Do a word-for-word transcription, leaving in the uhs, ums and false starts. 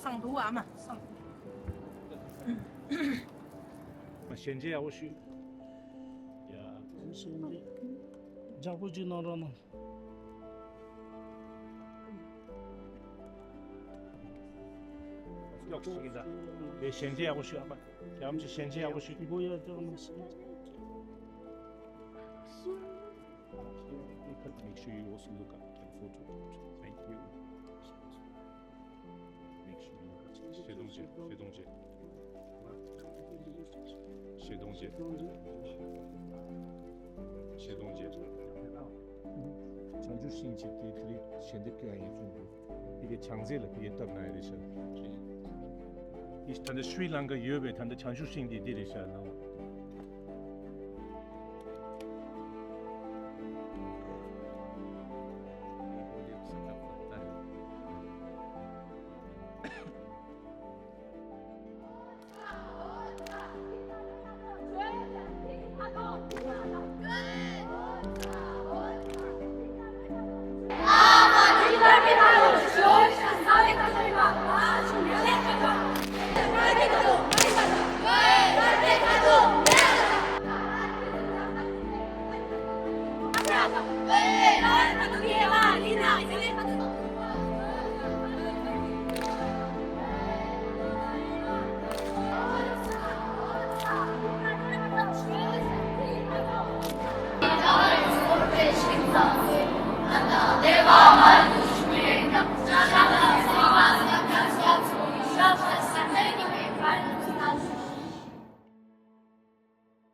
སང་འདུག་ཨ་མ་སང་། ཞལ་མཇལ་ཡག་པོ་ཞུ། ཡ། ཞུ་ན། ཡག་པོ་ཅིག་གནང་རོགས་གནང་། ཡག་ཞིག་ཡིན་ད། ལས་ཞལ་མཇལ་ཡག་པོ་ཞུ་ཨ་མ། ཡག་ཅིག་ཞལ་མཇལ་ཡག་པོ་ཞུ། མགོ་ཡར་བཏེགས་གནང་ཞུ། Make sure you also look up and photo. Thank you. Make sure you look up. ཤེས་དོན་བྱེད། ཤེས་དོན་བྱེད། ཤེས་དོན་བྱེད། ཤེས་དོན་བྱེད། བྱང་ཆུབ་ཤིང་བྱེད་དེ་དེ་རིང་ཞལ་འདེབས་སྐྱོན་ཡིན་གསུངས་འདུག་དེ་གའི་བྱང་རྩེ་ལ་དེ་གའི་སྟབས་ན་ཡ་རེད་ཤག་དེ་ད་ལྟ་ཤྲི་ལང་ཀ་ཡོད་པའི་ད་ལྟ་བྱང་ཆུབ་ཤིང་དེ་འདི་རེད་ཤག་ལ།